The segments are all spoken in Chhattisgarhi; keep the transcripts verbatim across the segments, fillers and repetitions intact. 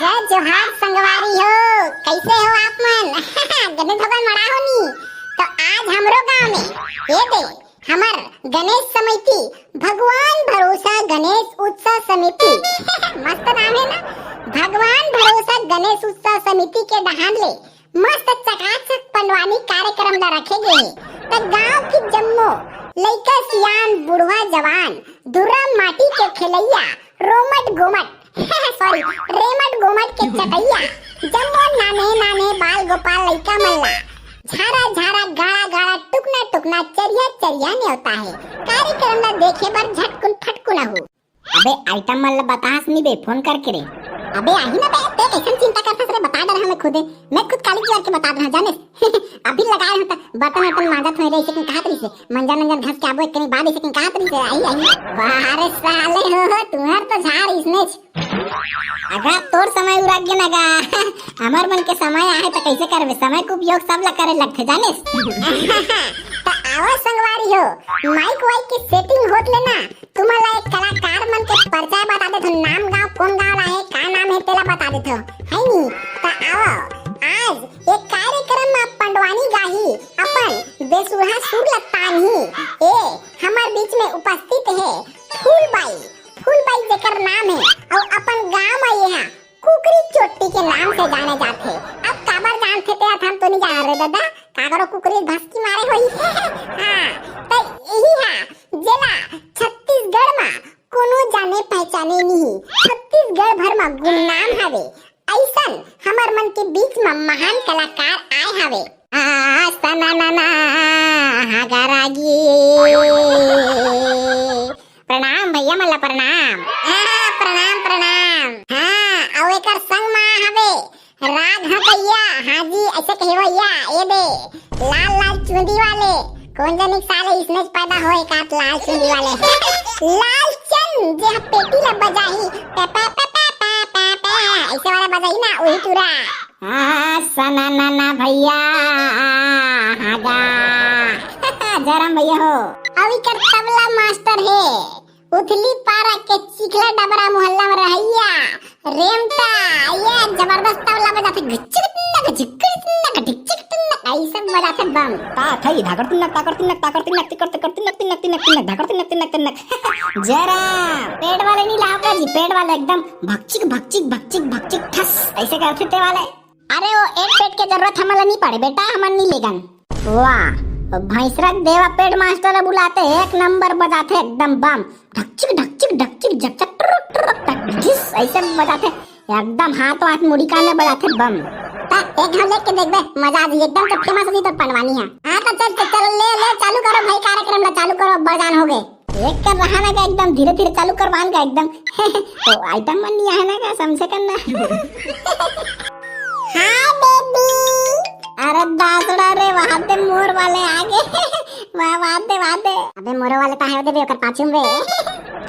जय जोहार संगवारी हो, कैसे हो आप मन? गने धोगन मड़ा हो नी। तो आज हमरो गांव में ये दे हमर गणेश समिति, भगवान भरोसा गणेश उत्सव समिति। मस्त नाम है ना, भगवान भरोसा गणेश उत्सव समिति के डहान ले मस्त चकाचक पंडवानी कार्यक्रम ला रखे गे हे। त गांव के जम्मो लइका सियान, बुढ़वा जवान, धुर्रा माटी के खेलैया, रोमट गोमट, सॉरी, रेमट गोमट के चटैया, जम्मो नाने नाने बाल गोपाल लइका मन ला झारा झारा, गाड़ा गाड़ा, टुकना टुकना, चरिया चरिया नेवता हे। कार्यक्रम ला देखे बर झटकुन फटकुन आहू। अबे आइटम मन ल बतास नी बे, फोन करके रे। अबे आही ना बे, ते कैसन चिंता करथस रे, बता डर हमें खुदे। मैं खुद काली जुआर के बता रहा जाने। अभी लगा रहा था, बर्तन वर्तन मांजत होए रे, इसे कहीं कहात रही से, मंजा नंजन घस के आबो एक कहीं बाद इसे कहीं कहात रही से, आई आई। वाह रे साले हो, तुम्हार तो झार इसने छ-, अगर तोर समय उराग गे ना गा, हमर मन के समय आहे तो कैसे करबे, समय के उपयोग सब ला करे लगथे जाने। तो आवा संगवारी हो, माइक वाइक की सेटिंग होत लेना, तुमन ला एक कलाकार मन के परिचय बता देथन, नाम गांव, कौन गांव ला हे, का नाम हे, तेला बता देथन, है नी? त आओ, आज एक कार्यक्रम म पंडवानी गाही, अपन बेसुरा सुर ल तानही। ए, हमर बीच में उपस्थित हे फूलबाई, फूलबाई जेकर नाम हे, अउ अपन गांव म ये हा कुकरी चोट्टी के नाम से जाने जाथे। अब काबर जानथे ते हम तो नहीं जान रहे दादा, काकरो कुकरी भसकी मारे होही। हाँ, त यही हा जेला छत्तीसगढ़ म कोनो जाने पहचाने नहीं, छत्तीसगढ़ भर म गुमनाम हवे। ऐसन हमर मन के बीच म महान कलाकार आए हवे। आ, सना ना ना, हागा रागी। प्रणाम भैया मन ला, प्रणाम। हाँ, प्रणाम, प्रणाम। हाँ, अउ एकर संग मा हवे राग हकैया, हाँ जी, ऐसे कहिवैया, ये दे, लाल लाल चुंदी वाले, कौन जाने साले इसने पैदा होए का लाल चुंदी वाले। लाल चंद, जे ह पेटी ला बजाही, पे, पे, ऐसे वाला बजाही ना, वही टूरा। हाँ, सना ना ना भैया, हाँ गा। जय राम भैया हो। अउ इकर तबला मास्टर हे, उथली पारा के चिखला डबरा मोहल्ला में रहैया, रेमटा, ये जबरदस्त तबला बजाथे, घिचक तिन्नक, झिक्कड़ तिन्नक, ढिकचक तिन्नक, ऐसे बजाथे बम। ता थई, धाकड़ तिन्नक, ताकड़ तिन्नक, ताकड़ तिन्नक, तिकड़ तिकड़ तिन्नक, तिन्नक तिन्नक तिन्नक, धाकड़ तिन्नक, तिन्नक तिन्नक। जय राम। पेट वाले नहीं लाओ का जी, पेट वाले एकदम भकचिक, भकचिक, भकचिक, भकचिक, ठस, ऐसे करथे ते वाले। अरे वो एक पेट के जरूरत हमन ला नहीं पड़े बेटा, हमन नहीं लेगन। वाह, भैंसरा देवा पेट मास्टर ला बुलाते, एक नंबर बजाथे एकदम बम, ढकचिक ढकचिक ढकचिक झकझक टुरुक टुरुक टक ढिस, ऐसे बजाथे एकदम, हाथ वाथ मुड़ी कान में बजाथे बम। ता एक घाव लेके देखबे, मजा आ जाई एकदम, तो फेमस हो जाई तो पंडवानी है। हाँ तो चल चल चल, ले ले, चालू करो भाई कार्यक्रम ला, चालू करो, बजान हो गए। एक कर रहा ना का एकदम धीरे धीरे चालू कर बांध का एकदम। तो आइटम मन नहीं आए ना का, समझे करना। Hi baby. अरे दासड़ा रे, वहां दे मोर वाले आगे। वाह, वहां दे, वहां दे। अबे मोरो वाले तो है दे ओकर पाछू में।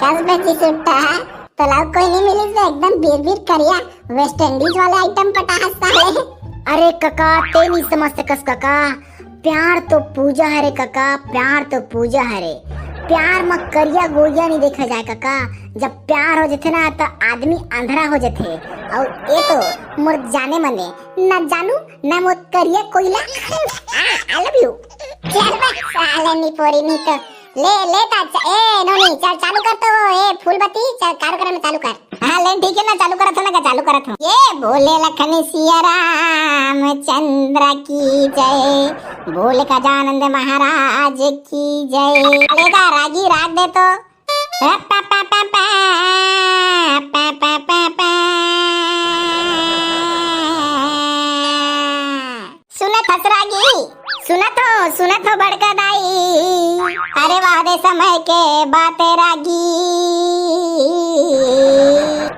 कस बे जी सुट्टा। तो लाओ कोई नहीं मिली तो एकदम बीर बीर करिया। वेस्ट इंडीज वाले आइटम पटास साले। अरे कका, ते नहीं समझते कस कका। प्यार तो पूजा हरे कका, प्यार तो पूजा हरे। प्यार म करिया गोरिया नहीं देखा जाए कका। जब प्यार हो जथे ना, तो आदमी अंधरा हो जथे। और ये तो मोर जाने मने, ना जानू, ना मोर करिया कोयला। I love you। चल बे, साले निपोरी नहीं तो। ले, ले ता, च-, ए, नोनी, चल चालू कर तो, ए, फूलबत्ती, चल कार्यक्रम चालू कर। हाँ, ले, ठीक है ना, चालू करत हो ना, का चालू करत हो। ये बोले लखन सिया रामचंद्र की जय, बोल गजानंद महाराज की जय। लेगा रागी राग दे तो। पा, पा, पा, पा, पा। सुनत हस रागी, सुनत हो, सुनत हो बड़का दाई। अरे वाह दे समय के बात रागी।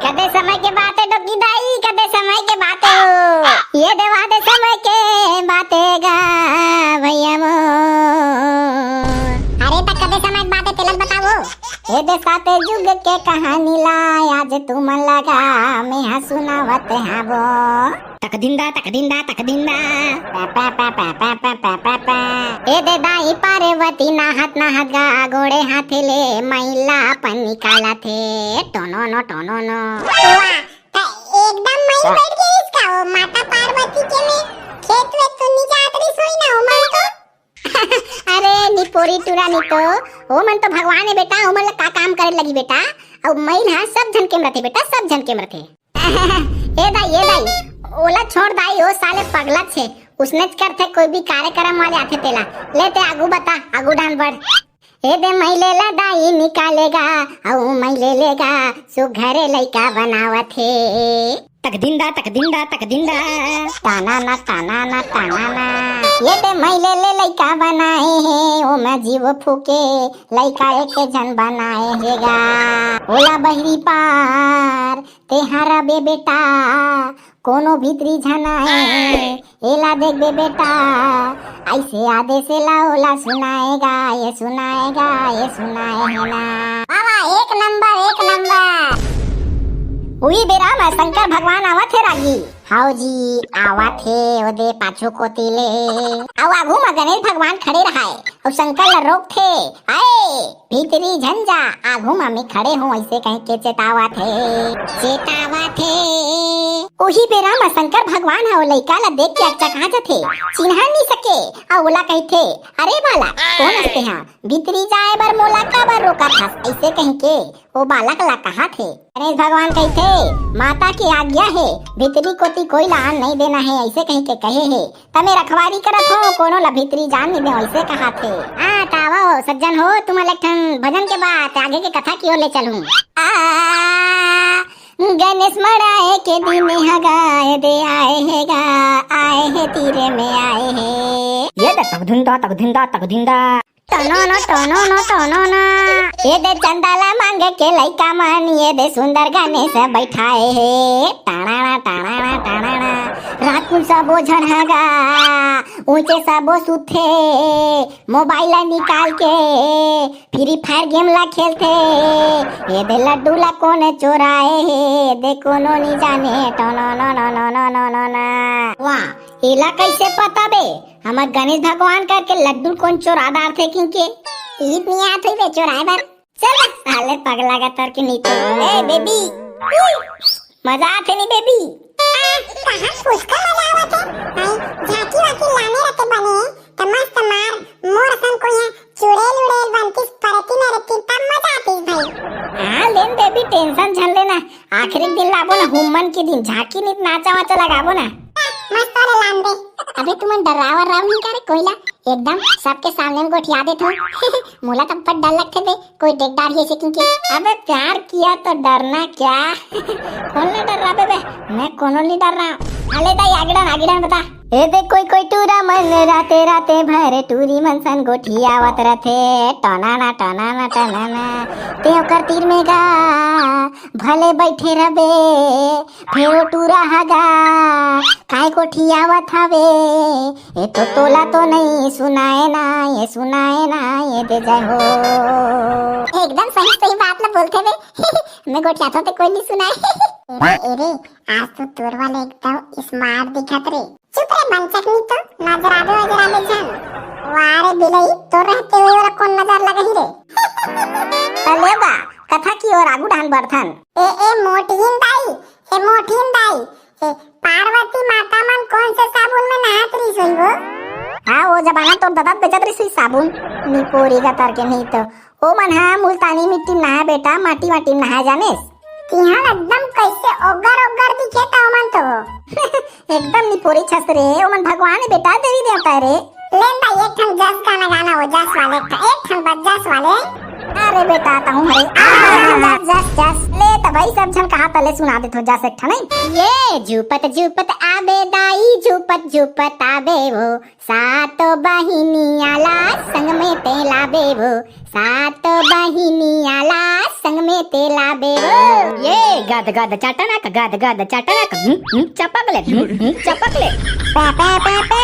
कदे समय के बात है डोकी दाई, कदे समय के बात है हो। ये दे वाह दे समय के बात है गा भैया मो। अरे त कदे समय के बात है तेला बताओ। ये दे साते युग के कहानी ला आज तुमन लगा मैं हा सुनावत हावो। तकदिंदा, तकदिंदा, तकदिंदा। पा, पा, पा, पा, पा, पा, पा, पा, पा। ए दे दाई पार्वती नहात नहात गा गोड़े हाथे ले मैला अपन निकालत हे। टोनो नो, टोनो नो। वाह, त एकदम मैं तू बैठ के इसका वो माता पार्वती के में खेत वेत तो नहीं जात रही सोई ना ओमन तो। अरे निपोरी टूरा नहीं तो, ओमन तो भगवान है बेटा, ओमन ला का काम करे लगी बेटा। अउ मइल हा सब झन के में रथे बेटा, सब झन के में रथे। ए दाई, ए दाई, ओला छोड़ दाई, ओ साले पगला छे। उसने करथे कोई भी कार्यक्रम वाले आथे तेला। ले ते आगू बता, आगू डान बढ़। ए दे महिले ला दाई निकालेगा, अउ महिले लेगा, सुघरे लइका बनावत हे। तकदिंदा, तकदिंदा, तकदिंदा। ताना ना, ताना ना, ताना ना। ये दे महिले ले लइका बनाए हे, ओमा जीव फूके, लइका एक झन बनाए हे गा। ओला बहिरी पार, तेहारा बे बेटा, कोनो भीतरी झन आए, एला देख बे बेटा, ऐसे आदेश ला ओला सुनाएगा, ये सुनाएगा, ये सुनाए है ना। वाह, वाह, एक नंबर, एक नंबर। उही बेरा म शंकर भगवान आवत हे रागी। हाव जी, आवत हे, ओदे पाछू कोती ले। अउ आघू म गणेश भगवान खड़े रहाय, अउ शंकर ला रोकथे, आए, भीतरी झन जा, आघू म मैं खड़े हूँ, ऐसे कह के चेतावत हे, चेतावत हे। उही बेरा म शंकर भगवान ह ओ लइका ला देख के अकचका जथे, चिन्हा नी सके, अउ ओला कहिथे, "अरे बालक, कोन हस तेहा? भीतरी जाए बर मोला काबर रोकत हस?" ऐसे कह के ओ बालक ला कहत हे। गणेश भगवान कहिथे, "माता के आज्ञा हे, भीतरी कोती कोई ला आन नहीं देना हे," ऐसे कह के कहे हे। त मैं रखवारी करत हो, कोनो ला भीतरी जान नहीं दे, ऐसे कहत हे। हाँ, त आवो सज्जन हो, तुमन एक ठन भजन के बाद आगे के कथा की ओर ले चलूं। आ, गणेश मड़ाए के दिन ह गा, ए दे आए हे गा, आए हे तीरे में आए हे। ये दे तकधिंदा, तकधिंदा, तकधिंदा। टोनोनो, टोनोनो, टोनोनो। ये दे चंदा ला मांगे के लइका मन, ये दे सुंदर गणेश बैठाए हे। टाणाणा, टाणाणा, टाणाणा। रात कुन सबो झन ह गा, ऊंचे सबो सुते, मोबाइल ला निकाल के Free Fire game ला खेलथे। ये दे लड्डू ला कोन चोराए हे, ये दे कोनो नी जाने। टोनोनो, नो, नो, नो, नो, नो, ना। वाह, एला कैसे पता बे? हमर गणेश भगवान करके लड्डू कोन चोरा डारथे किंके? ईद नहीं आत हुई बे चोराए बर। चल बे, साले पगला गतर के नी तो। ए, बेबी। मजा आथे नी, बेबी? आ, कहाँ फुसका मजा आवत हे? भाई, झांकी वाकी लाने रहते बने, त मस्त मार, मोर सन कोई है, चुड़ैल उड़ैल बनतीस, परती न रहती, तब मजा आतीस भाई। हाँ, लेन बेबी, tension झन लेना, आखिरी दिन लाबो ना, हुम्मन के दिन, झांकी नित नाचा वाचा लगाबो ना। मस्त वाले लान दे। अबे तुमन डर्राव वर्राव नहीं करे कोई ला, एकदम सबके सामने में गोठिया देथो। मोला तो बड़ डर लगथे बे, कोई देख डारही ऐसे किंके। अबे प्यार किया तो डरना क्या? कोन ला डर्राबे बे, मैं कोनो नहीं डर्रांव। अले दाई आगे डान, आगे डान बता। ए दे कोई कोई टूरा मन राते राते भर टूरी मन सन गोठियावत रथे। टनाना टनाना टनाना। ते ओकर तीर में गा भले बैठे रबे, फेर ओ टूरा ह गा काय गोठियावत हवे? ए तो तोला तो नहीं सुनाए ना, ये सुनाए ना, ये दे जय हो। एकदम सही सही बात ला बोलथे बे। मैं गोठियाथों ते कोई नहीं सुनाए। एरे एरे, आज तो तोर वाले एकदम smart दिखत रे। चुप रे बंचक नी तो, नजराबे वजराबे झन। वाह रे बिलई, तोर रहते हुए वाला कोन नजर लगही रे? अले बा, कथा की ओर आगू डान बढ़थन। ए ए मोटहीन दाई, ए मोटहीन दाई, ए पार्वती माता मन कोन से साबुन में नहात रहिस होही वो? हाँ, वो जमाना तोर ददा बेचत रहिस होही साबुन, निपोरी गतर के नहीं तो। ओ मन हा मुल्तानी मिट्टी में नहाय बेटा, माटी माटी में नहाय जानेस। तिहां एकदम कैसे ओगर ओगर दिखे त ओमन तो। एकदम निपोरी छस रे, ओमन भगवान हे बेटा, देवी देवता हे रे। ले भाई, एक ठन जस गाना गाना वो जस वाले, एक ठन, एक ठन बस जस वाले। अरे बेटा, तहूं हरे। आ, जस, जस, जस। ले त भाई, सब झन कहा तले सुना देथो जस एक ठन। ये झूपत झूपत आबे दाई, झूपत झूपत आबे वो। सातो बहिनिया ला संग में ते लाबे वो, सातो बहिनिया ला संग में ते लाबे वो। ये गद गद चटनक, गद गद चटनक, हम्म, हम्म, चपक ले, हम्म, हम्म, चपक ले। पै, पै, पै, पै।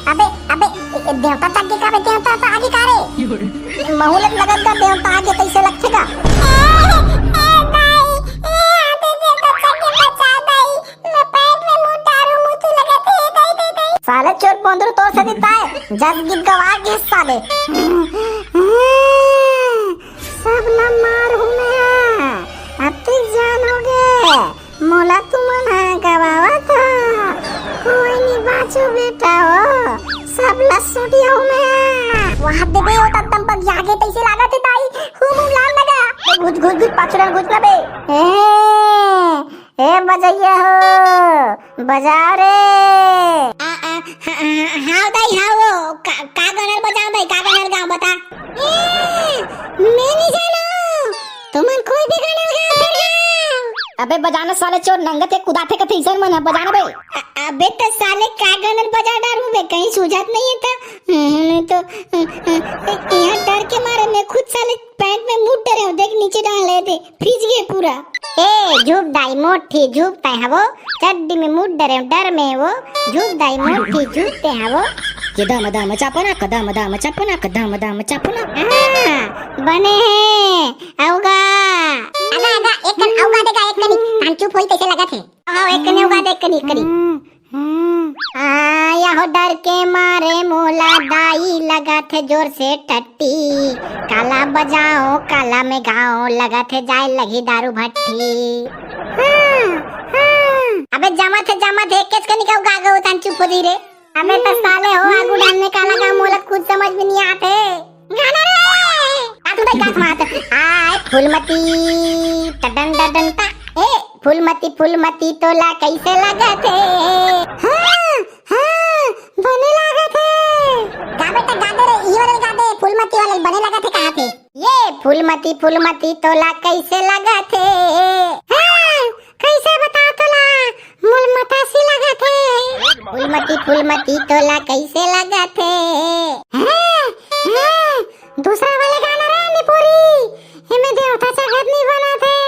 अबे, अबे, ए, ए, देवता चघ गे का बे, देवता तो आगे का रे? महू ल लगत का देवता आगे तइसे लगथे का? ए, ए, दाई, ए, अबे, देवता चघ गे, बचा दाई, मैं पैर में मुंह डारू, मुंह तो लगत हे, दाई, दाई, दाई। साले चोर अंदर तोर से दिखता है, जस गीत गवा के साले। सब ला मार हूँ मैं, अब तक जान हो गए, मोला तुमन हा गवावत हा, कोई नहीं बाचो बेटा हो, सब ला सुटिया हूँ मैं। वहाँ देबे हो तब तम पग आगे तैसे लागत है ताई, हूँ मुँह लाल लगा। घुस घुस घुस पाछुड़ा घुस ना बे। ए, ए बजैया हो, बजाओ रे। आ, आ, हा, हा, हाव दाई, हाव वो, का, का गाना बजाओ दाई, का गाना गाओ बता। ए, मैं नहीं जानो, तुमन कोई भी गाना गाओ, फिर गाओ। अबे बजाना साले चोर, नंगत है कुदाथे कथे इसन मन, बजाना बे। अ-, अबे तो साले का गाना बजा डारू बे, कहीं सूझत नहीं है तो, हम्म, नहीं तो, अ, अ, यहाँ डर के मारे मैं खुद साले पैंट में मुड़ डरे हूँ, देख नीचे डाल ले दे। भीज गए पूरा। ए, झूप दाई मोठी, झूप तय हवो, चड्डी में मुड़ डरे, डर में वो, झूप दाई मोठी, झूप ते हवो। ये दाम दाम चापना, कदम दाम चापना, कदम दाम चापना। हाँ, बने हैं, अउगा। अगा, अगा, एक कन, अउगा देगा, एक कनी, कान चुप होई, तैसे लगत है। हाँ, एक कनी अउगा दे, एक कनी, एक कनी। हम्म। आ, यहो डर के मारे मोला दाई लगत हे जोर से टट्टी। काला बजाओ, काला में गाओ, लगत हे जाए लगी दारू भट्टी। हाँ, हाँ। अबे जमत हे, जमत हे, केस के निकाऊ गा गो तन चुप हो जी रे। अबे तो साले हो, आगू डाल में काला गाओ, मोला कुछ समझ में नहीं आते। गाना रे। आ तू तो गात मात। आए फूलमती, टडन डडन टा। ए, फूलमती, फूलमती तोला कैसे लगत हे? हाँ, हाँ, बने लागत हे। गा बेटा, गा दे रे, ई वाले गा दे, फूलमती वाले बने लागत हे कहा थे? ये फूलमती, फूलमती तोला कैसे लगत हे? हाँ, कैसे बताओ तोला, मोल मतासी लगत हे। फूलमती, फूलमती तोला कैसे लगत हे? हाँ, हाँ, दूसरा वाले गाना रे निपोरी, एमे देवता जगत नहीं बनत हे।